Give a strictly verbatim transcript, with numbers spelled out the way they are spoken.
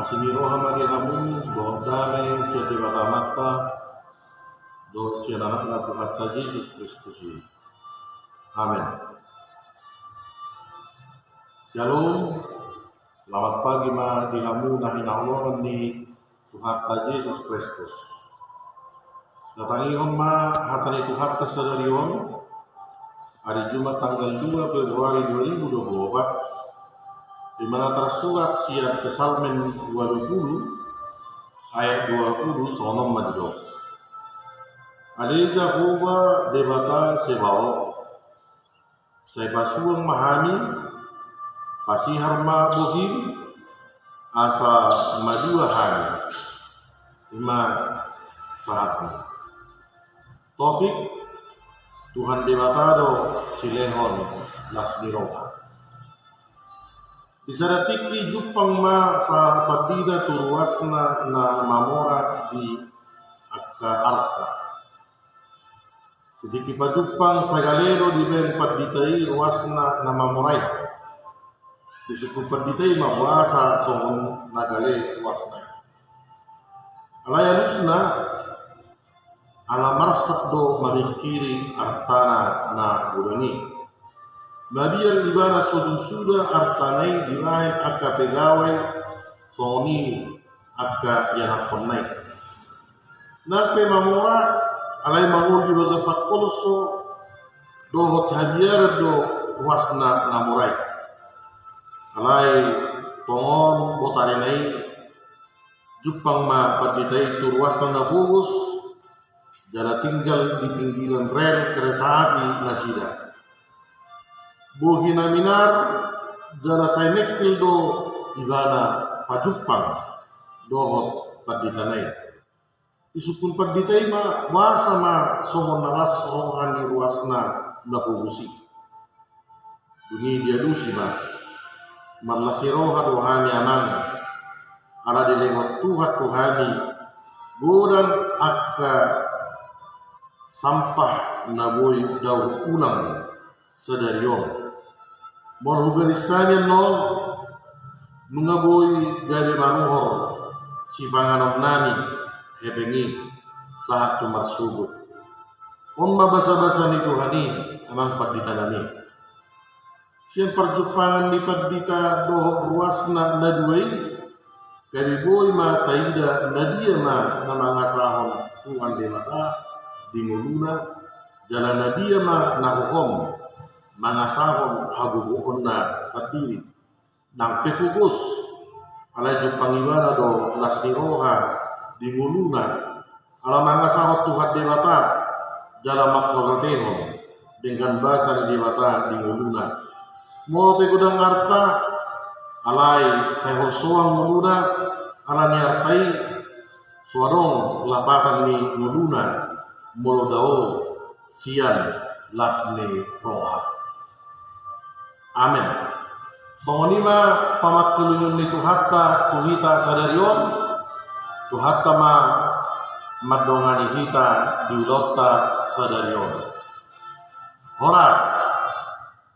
Asi ni roha ma di hamu dohot dame sian Debata Amanta dohot sian Anakna Tuhanta Jesus Kristus i. Amen. Syalom. Selamat pagi ma di hamu na hinaholongan ni Tuhanta Jesus Kristus. Tatangihon ma hata ni Tuhanta sadari on, ari Jumat tanggal dua Februari dua ribu dua puluh opat, di mana tarsurat sian Psalmen dua puluh ayat dua puluh, songon on ma didok: Ale Jahowa Debata Sebaot, sai pasuang ma hami, pasihar ma bohim, asa madua hami. I ma sahatna. Topik: Tuhan Debata do silehon las ni roha. Di sada tingki jumpang ma sahalak pandita tu ruasna na mamora di angka arta. Di tingki pajumpang, sagale do dibaen pandita i ruasna na mamora i. Disungkun pandita i ma boasa songon na gale ruasna i. Alai alusna, ala marsak do mamingkiri artana na godang i. Mabiar ibana so dung suda artana i dibaen angka pegawai songon i angka ianakhonna i. Nang pe mamora, alai mangolu di bagasan holso dohot habiaran do ruasna na mora i. Alai tongon botarina i, jumpang ma pandita i tu ruasna na pogos, jala tinggal di pinggiran rel kereta api nasida. Bohi na minar, jala sai mengkel do ibana pajumpang dohot panditana i. Disungkun pandita i ma, boasa ma songon na las roha ni ruasna na pogos i. Dung i dialusi ma: Marlas ni roha do hami, Amang, ala dilehon Tuhan tu hami godang angka sampah na boi daur ulang sadari on. Molo hugaris hami annon, nunga boi gabe manuhor sipanganonnami hepeng i sahat tu marsogot. On ma basabasa ni Tuhan i, Amang pandita nami. Sian parjumpangan ni pandita dohot ruasna na dua i, gabe boi ma taida na dia ma na mangasahon Tuhan Debata di ngoluna, jala na dia ma na hohom mangasahon hagogoonna sandiri. Nang pe pogos, alai jumpang ibana do las ni roha di ngoluna, ala mangasahon Tuhan Debata, jala manghatatehon denggan basa ni Debata di ngoluna. Molo pe godang arta, alai sai holsoan ngoluna ala ni arta i, so adong lapatan ni ngoluna molo dao sian las ni roha. Amen. Songon i ma pamangkulingon ni Tuhanta tu hita sadari on. Tuhanta ma mandongani hita di ulaonta sadari on. Horas.